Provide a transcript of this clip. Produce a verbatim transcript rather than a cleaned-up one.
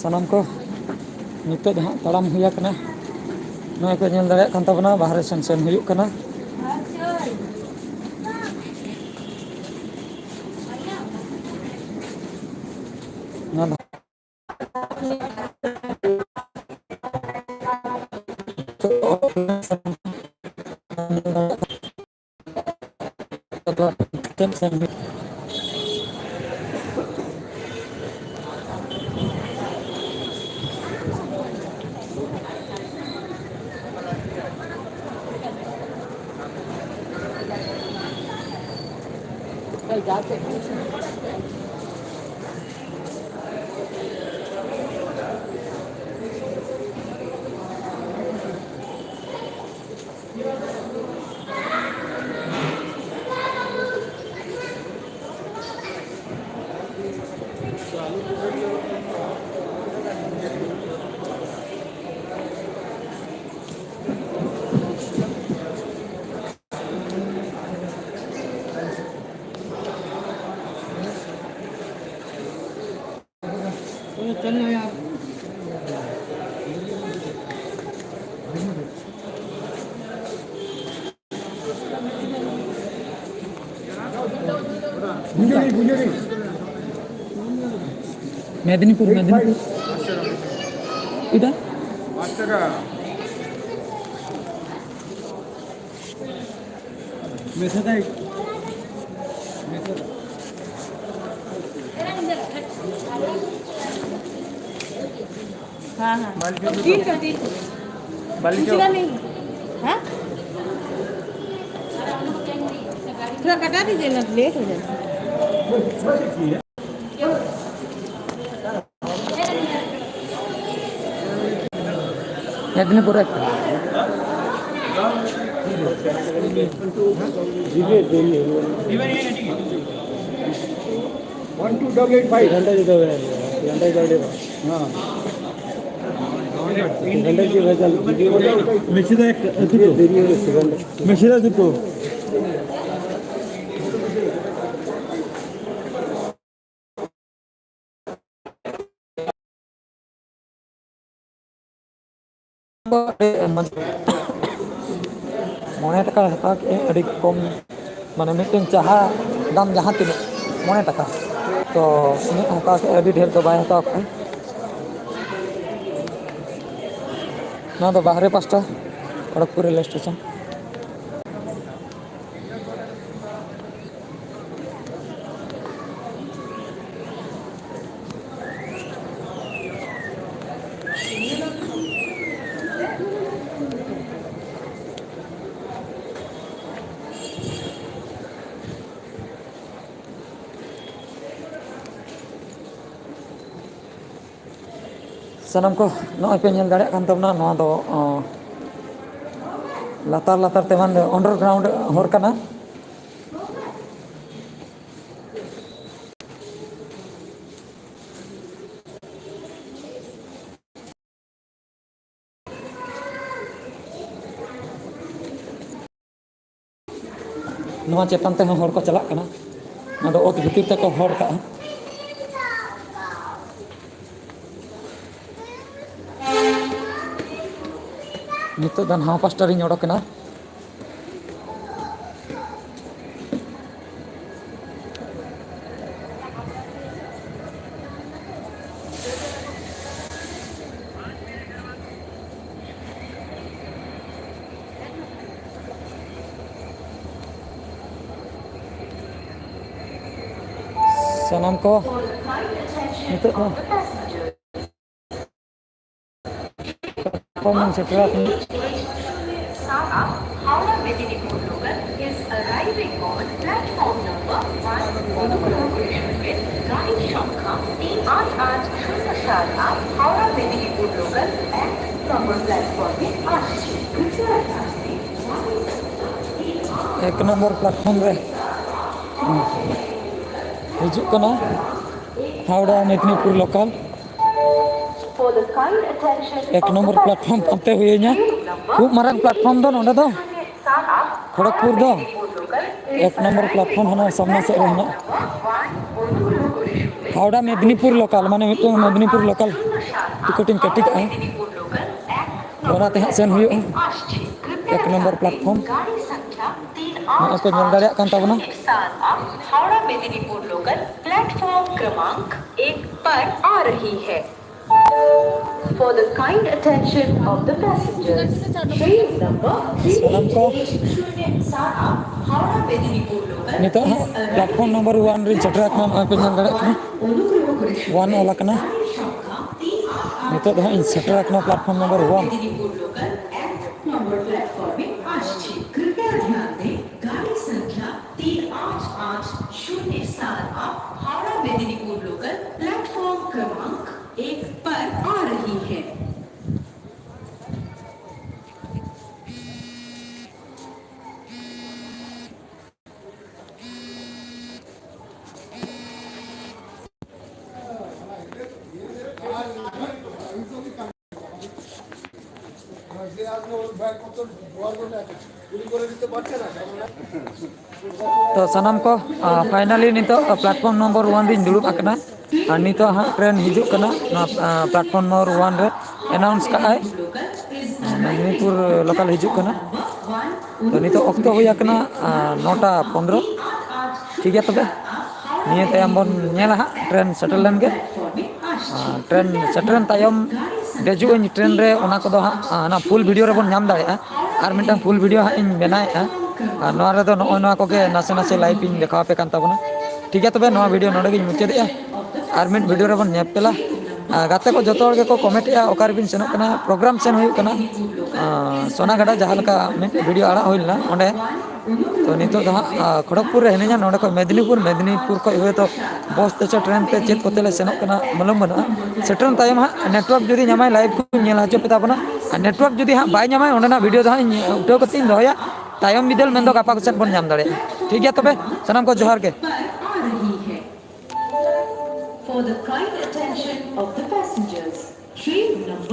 ᱥᱟᱱᱟᱢ ᱠᱚ, ᱱᱤᱛᱚᱜ ᱫᱚ ᱦᱟᱸᱜ ᱛᱟᱲᱟᱢ ᱦᱩᱭ ᱟᱠᱟᱱᱟ᱾ ᱱᱚᱜᱼᱚᱭ ᱠᱚ ᱧᱮᱞ ᱫᱟᱲᱮᱭᱟᱜ ᱠᱟᱱ ᱛᱟᱵᱚᱱᱟ, ᱵᱟᱦᱨᱮ ᱥᱮᱱ ᱥᱮᱱ ᱦᱩᱭᱩᱜ ᱠᱟᱱᱟ᱾ ᱱᱚᱣᱟ ᱫᱚ ᱢᱮᱫᱽᱱᱤᱯᱩᱨ, ᱢᱮᱫᱽᱱᱤᱯᱩᱨ᱾ এটা? हाँ, हाँ। तीन का, तीन का। बाली चौक। पिछला नहीं। हाँ? थोड़ा कटा दीजिए ना, लेट हो जाएगा। इतने पूरा। One two double eight five। हाँ। ಮೆಚ್ಚಿದ ಮೆಚ್ಚಿದ ದುಡ್ಡು. ᱫᱚ ᱟᱹᱰᱤ ᱢᱚᱡᱽ᱾ ᱢᱚᱬᱮ ᱴᱟᱠᱟᱭ ᱦᱟᱛᱟᱣ ᱠᱮᱫᱼᱟ, ᱟᱹᱰᱤ ᱠᱚᱢ, ᱢᱟᱱᱮ ᱢᱤᱫᱴᱮᱱ ᱪᱟᱦᱟ ᱫᱟᱢ ᱡᱟᱦᱟᱸ ᱛᱤᱱᱟᱹᱜ, ᱢᱚᱬᱮ ᱴᱟᱠᱟ, ᱛᱚ ᱩᱱᱟᱹᱜ ᱦᱟᱛᱟᱣ ᱠᱮᱫᱼᱟ, ᱟᱹᱰᱤ ᱰᱷᱮᱨ ᱫᱚ ᱵᱟᱭ ᱦᱟᱛᱟᱣ ᱠᱮᱫᱼᱟ᱾ ᱱᱚᱣᱟ ᱫᱚ ᱵᱟᱦᱨᱮ ᱯᱟᱥᱴᱟ, ᱠᱷᱚᱲᱚᱜᱽᱯᱩᱨ ᱨᱮᱞ ᱥᱴᱮᱥᱚᱱ᱾ ᱥᱟᱱᱟᱢ ᱠᱚ ᱱᱚᱜᱼᱚᱭ ᱯᱮ ᱧᱮᱞ ᱫᱟᱲᱮᱭᱟᱜ ᱠᱟᱱ ᱛᱟᱵᱚᱱᱟ, ᱱᱚᱣᱟ ᱫᱚ, ᱚ, ᱞᱟᱛᱟᱨ ᱞᱟᱛᱟᱨ ᱛᱮ ᱢᱟᱱᱮ underground ᱦᱚᱨ ᱠᱟᱱᱟ᱾ ᱱᱚᱣᱟ ᱪᱮᱛᱟᱱ ᱛᱮᱦᱚᱸ ᱦᱚᱲ ᱠᱚ ᱪᱟᱞᱟᱜ ᱠᱟᱱᱟ᱾ ᱱᱚᱣᱟ ᱫᱚ ᱚᱛ ᱵᱷᱤᱛᱤᱨ ᱛᱮᱠᱚ ᱦᱚᱲ ᱠᱟᱜᱼᱟ᱾ ᱱᱤᱛᱚᱜ ᱫᱚ ᱱᱟᱣᱟ ᱯᱟᱥᱴᱟ ᱨᱤᱧ ᱚᱰᱚᱠ ᱮᱱᱟ᱾ ᱥᱟᱱᱟᱢ ᱠᱚ ᱱᱤᱛᱚᱜ ᱫᱚ ᱯᱞᱟᱴᱯᱷᱚᱨᱢ ᱤᱧ ᱥᱮᱴᱮᱨ ᱟᱠᱟᱱᱟ᱾ Howrah Medinipur local is arriving on platform number one. অনুগ্রহ করে শুনবেন গাড়ির সংখ্যা তিন আট আট শূন্য সাত আট, হাওড়া মেদিনীপুর লোকাল এক নম্বর প্ল্যাটফর্মে আসছে। कृपया ध्यान दें, গাড়ির সংখ্যা তিন আট এক নম্বর প্ল্যাটফর্ম ᱨᱮ ᱦᱤᱡᱩᱜ ᱠᱟᱱᱟ Howrah Medinipur local. For the kind attention ᱮᱠ of the number platform passengers, ᱯᱟᱱᱛᱮ ᱦᱩᱭᱟᱹᱧᱟ᱾ Train number ᱠᱷᱩᱵ ᱢᱟᱨᱟᱝ ᱯᱞᱟᱴᱯᱷᱚᱨᱢ ᱫᱚ ᱱᱚᱰᱮ ᱫᱚ᱾ ᱠᱷᱚᱲᱚᱜᱽᱯᱩᱨ ᱫᱚ ᱮᱠ ᱱᱚᱢᱵᱚᱨ ᱯᱞᱟᱴᱯᱷᱚᱨᱢ ᱦᱟᱱᱟ ᱥᱟᱢᱱᱟ ᱥᱮᱫ ᱨᱮ ᱦᱮᱱᱟᱜᱼᱟ᱾ ᱦᱟᱣᱲᱟ ᱢᱮᱫᱽᱱᱤᱯᱩᱨ ᱞᱳᱠᱟᱞ, ᱢᱟᱱᱮ ᱢᱤᱫᱴᱟᱝ ᱢᱮᱫᱽᱱᱤᱯᱩᱨ ᱞᱳᱠᱟᱞ ᱴᱤᱠᱤᱴ ᱤᱧ ᱠᱟᱹᱴᱤ ᱠᱟᱜᱼᱟ᱾ ᱚᱱᱟᱛᱮ ᱦᱟᱸᱜ ᱥᱮᱱ ᱦᱩᱭᱩᱜᱼᱟ ᱮᱠ ᱱᱚᱢᱵᱚᱨ ᱯᱞᱟᱴᱯᱷᱚᱨᱢ᱾ ᱱᱚᱜᱼᱚᱭ ᱯᱮ ᱧᱮᱞ ᱫᱟᱲᱮᱭᱟᱜ ᱠᱟᱱ ᱛᱟᱵᱚᱱᱟ᱾ हावड़ा मेदिनीपुर लोकल प्लेटफॉर्म क्रमांक एक पर आ रही है। For the kind attention of the passengers, train number ᱥᱟᱱᱟᱢ ᱠᱚ शून्य सात हावड़ा मेदिनीपुर लोकल ᱱᱤᱛᱚᱜ ᱦᱟᱸᱜ ᱯᱞᱟᱴᱯᱷᱚᱨᱢ ᱱᱚᱢᱵᱚᱨ ᱳᱣᱟᱱ ᱨᱤᱧ ᱥᱮᱴᱮᱨ ᱟᱠᱟᱱᱟ᱾ ᱱᱚᱜᱼᱚᱭ ᱯᱮ ᱧᱮᱞ ᱫᱟᱲᱮᱭᱟᱜ ᱠᱟᱱᱟ, ᱳᱣᱟᱱ ᱚᱞ ᱟᱠᱟᱱᱟ᱾ ᱱᱤᱛᱚᱜ ᱫᱚ ᱦᱟᱸᱜ ᱤᱧ ᱥᱮᱴᱮᱨ ᱟᱠᱟᱱᱟ platform number one. Medinipur local एक नंबर प्लेटफॉर्म में आज कृपया ध्यान दें, गाड़ी संख्या तीन आठ आठ शून्य सात हावड़ा मेदिनीपुर लोकल प्लेटफॉर्म क्रमांक एक पर आ रही है। ᱛᱚ ᱥᱟᱱᱟᱢ ᱠᱚ, ᱯᱷᱟᱭᱱᱟᱞᱤ ᱱᱤᱛᱚᱜ ᱯᱞᱟᱴᱯᱷᱚᱨᱢ ᱱᱚᱢᱵᱚᱨ ᱳᱣᱟᱱ ᱨᱤᱧ ᱫᱩᱲᱩᱵ ᱟᱠᱟᱱᱟ᱾ ᱟᱨ ᱱᱤᱛᱚᱜ ᱦᱟᱸᱜ ᱴᱨᱮᱱ ᱦᱤᱡᱩᱜ ᱠᱟᱱᱟ ᱱᱚᱣᱟ ᱯᱞᱟᱴᱯᱷᱚᱨᱢ ᱱᱚᱢᱵᱚᱨ ᱳᱣᱟᱱ ᱨᱮ, ᱮᱱᱟᱣᱩᱱᱥ ᱠᱟᱜᱼᱟᱭ᱾ ᱢᱮᱫᱽᱱᱤᱯᱩᱨ ᱞᱳᱠᱟᱞ ᱦᱤᱡᱩᱜ ᱠᱟᱱᱟ᱾ ᱛᱚ ᱱᱤᱛᱚᱜ ᱚᱠᱛᱚ ᱦᱩᱭ ᱟᱠᱟᱱᱟ ᱱᱚᱴᱟ ᱯᱚᱱᱨᱚ᱾ ᱴᱷᱤᱠ ᱜᱮᱭᱟ, ᱛᱚᱵᱮ ᱱᱤᱭᱟᱹ ᱛᱟᱭᱚᱢ ᱵᱚᱱ ᱧᱮᱞᱟ ᱦᱟᱸᱜ ᱴᱨᱮᱱ ᱥᱮᱴᱮᱨ ᱞᱮᱱ ᱜᱮ᱾ ᱴᱨᱮᱱ ᱥᱮᱴᱮᱨᱮᱱ ᱛᱟᱭᱚᱢ ᱫᱮᱡᱚᱜ ᱟᱹᱧ ᱴᱨᱮᱱ ᱨᱮ, ᱚᱱᱟ ᱠᱚᱫᱚ ᱦᱟᱸᱜ ᱚᱱᱟ ᱯᱷᱩᱞ ᱵᱷᱤᱰᱤᱭᱳ ᱨᱮᱵᱚᱱ ᱧᱟᱢ ᱫᱟᱲᱮᱭᱟᱜᱼᱟ᱾ ᱟᱨ ᱢᱤᱫᱴᱟᱝ ᱯᱷᱩᱞ ᱵᱷᱤᱰᱤᱭᱳ ᱦᱟᱸᱜ ᱤᱧ ᱵᱮᱱᱟᱣᱮᱫᱼᱟ᱾ ᱟᱨ ᱱᱚᱣᱟ ᱨᱮᱫᱚ ᱱᱚᱜᱼᱚᱭ ᱱᱚᱣᱟ ᱠᱚᱜᱮ ᱱᱟᱥᱮ ᱱᱟᱥᱮ ᱞᱟᱭᱤᱵᱷ ᱤᱧ ᱫᱮᱠᱷᱟᱣ ᱟᱯᱮ ᱠᱟᱱ ᱛᱟᱵᱚᱱᱟ᱾ ᱴᱷᱤᱠ ᱜᱮᱭᱟ, ᱛᱚᱵᱮ ᱱᱚᱣᱟ ᱵᱷᱤᱰᱤᱭᱳ ᱱᱚᱰᱮ ᱜᱤᱧ ᱢᱩᱪᱟᱹᱫᱮᱜᱼᱟ᱾ ᱟᱨ ᱢᱤᱫ ᱵᱷᱤᱰᱤᱭᱳ ᱨᱮᱵᱚᱱ ᱧᱮᱯᱮᱞᱟ᱾ ᱟᱨ ᱜᱟᱛᱮ ᱠᱚ ᱡᱚᱛᱚ ᱦᱚᱲ ᱜᱮᱠᱚ ᱠᱚᱢᱮᱱᱴᱮᱜᱼᱟ, "ᱚᱠᱟ ᱨᱮᱵᱤᱱ ᱥᱮᱱᱚᱜ ᱠᱟᱱᱟ?" ᱯᱨᱳᱜᱨᱟᱢ ᱥᱮᱱ ᱦᱩᱭᱩᱜ ᱠᱟᱱᱟ᱾ ᱟᱨ ᱥᱳᱱᱟᱜᱟᱰᱟ ᱡᱟᱦᱟᱸ ᱞᱮᱠᱟ ᱢᱤᱫ ᱵᱷᱤᱰᱤᱭᱳ ᱟᱲᱟᱜ ᱦᱩᱭ ᱞᱮᱱᱟ ᱚᱸᱰᱮ᱾ ᱛᱚ ᱱᱤᱛᱚᱜ ᱫᱚ ᱦᱟᱸᱜ, ᱟᱨ ᱠᱷᱚᱲᱚᱜᱽᱯᱩᱨ ᱨᱮ ᱦᱤᱱᱟᱹᱧᱟ, ᱱᱚᱸᱰᱮ ᱠᱷᱚᱱ ᱢᱮᱫᱽᱱᱤᱯᱩᱨ, ᱢᱮᱫᱽᱱᱤᱯᱩᱨ ᱠᱷᱚᱱ ᱦᱚᱭᱛᱳ ᱵᱚᱥ ᱛᱮ ᱪᱚ ᱴᱨᱮᱱ ᱛᱮ ᱪᱮᱫ ᱠᱚᱛᱮ ᱞᱮ ᱥᱮᱱᱚᱜ ᱠᱟᱱᱟ, ᱢᱟᱞᱩᱢ ᱵᱟᱹᱱᱩᱜᱼᱟ᱾ ᱥᱮᱴᱮᱨᱮᱱ ᱛᱟᱭᱚᱢ ᱦᱟᱸᱜ ᱱᱮᱴᱣᱟᱨᱠ ᱡᱩᱫᱤ ᱧᱟᱢᱟᱭ ᱞᱟᱭᱤᱵᱷ ᱠᱚᱧ ᱧᱮᱞ ᱦᱚᱪᱚ ᱯᱮ ᱛᱟᱵᱚᱱᱟ᱾ ᱟᱨ ᱱᱮᱴᱣᱟᱨᱠ ᱡᱩᱫᱤ ᱦᱟᱸᱜ ᱵᱟᱭ ᱧᱟᱢᱟᱭ, ᱚᱸᱰᱮᱱᱟᱜ ᱵᱷᱤᱰᱤᱭᱳ ᱫᱚ ᱦᱟᱸᱜ ᱤᱧ ᱩᱴᱷᱟᱹᱣ ᱠᱟᱛᱮ ᱤᱧ ᱫᱚᱦᱚᱭᱟ᱾ ᱛᱟᱭᱚᱢ ᱵᱤᱫᱟᱹᱞ ᱢᱮᱱᱫᱚ ᱜᱟᱯᱟ ᱠᱚ ᱥᱮᱫ ᱵᱚᱱ ᱧᱟᱢ ᱫᱟᱲᱮᱭᱟᱜᱼᱟ᱾ ᱴᱷᱤᱠ ᱜᱮᱭᱟ, ᱛᱚᱵᱮ ᱥᱟᱱᱟᱢ ᱠᱚ ᱡᱚᱦᱟᱨ ᱜᱮ᱾ For the kind attention of the passengers, train number